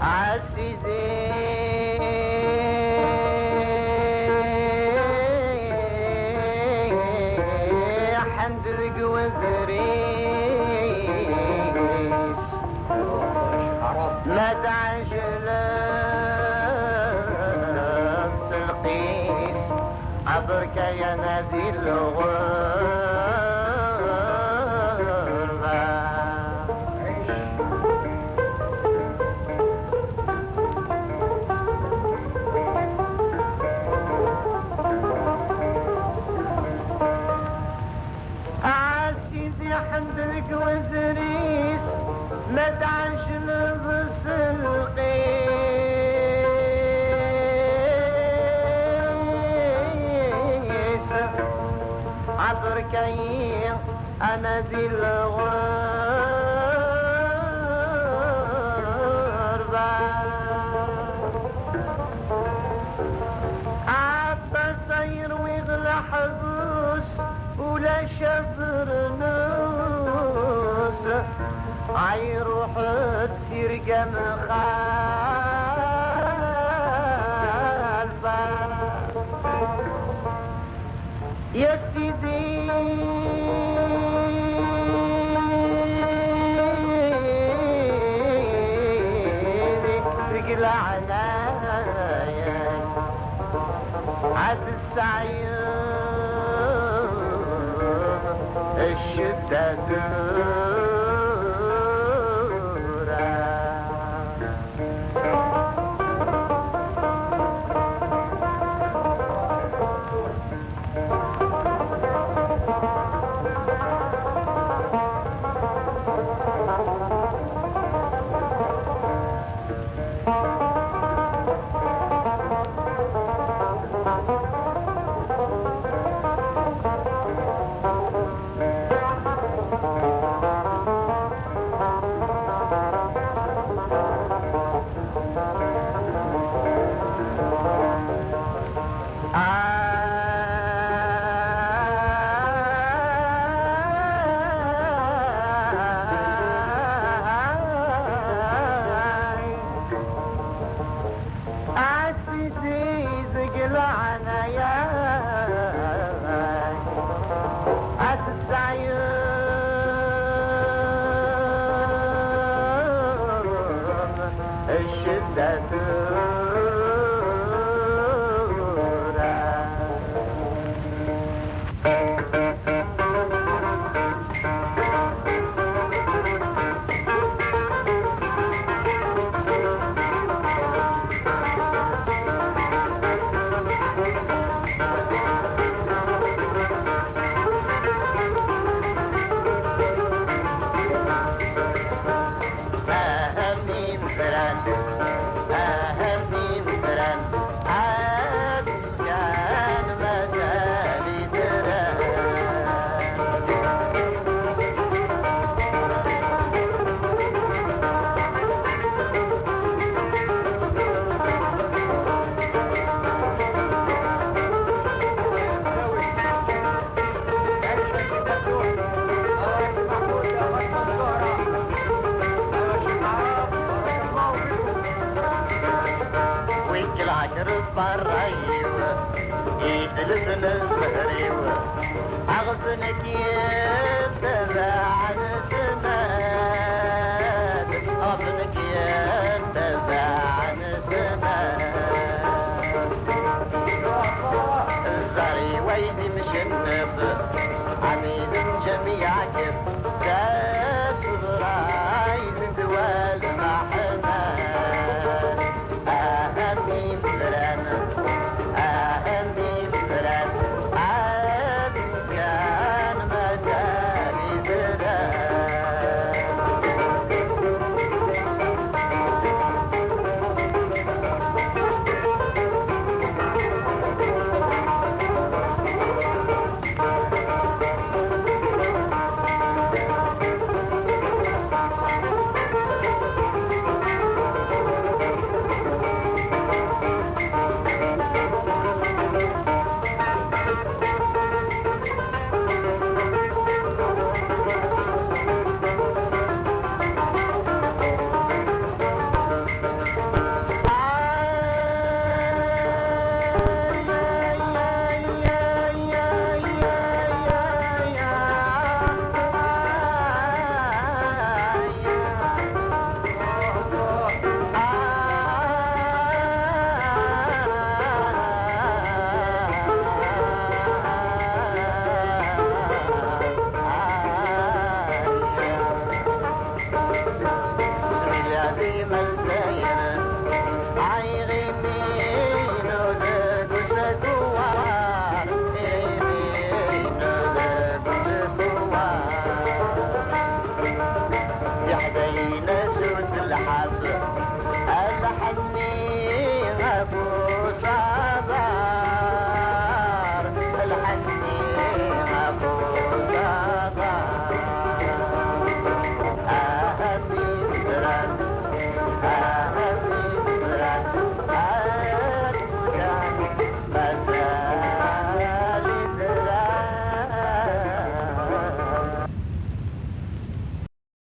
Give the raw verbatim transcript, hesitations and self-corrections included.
A Sidi, ḥend deg wedris, ma tɛejleḍ s lqis, aberka ya nadi lɣerba. A Sidi ḥend deg wedris, ma tɛejleḍ s lqis, aberka-yi anadi lɣerba. Aṭas ay rwiɣ leḥbus, ulac abernus, ay ruḥet tirga mxalfa. Ya Sidi, deg leɛnaya-k, ad tesɛiḍ ccedda tura. A Sidi, deg leɛnaya-k, ad tesɛiḍ ccedda tura. Ahem imezran, ahem imezran, ad sgan mazal itran. Wekkel ɛecr berra-iw, idles n zzher-iw, ɣef nekk yettabaɛen snat, ɣef nekk yettabaɛen snat. Ẓẓer-iw ay d imcennef, ɛmid n ǧamiɛ kif, d asebray d ddwa lmeḥna. Ahem imezran, ahem imezran, ad sgan mazal itran. Ḥal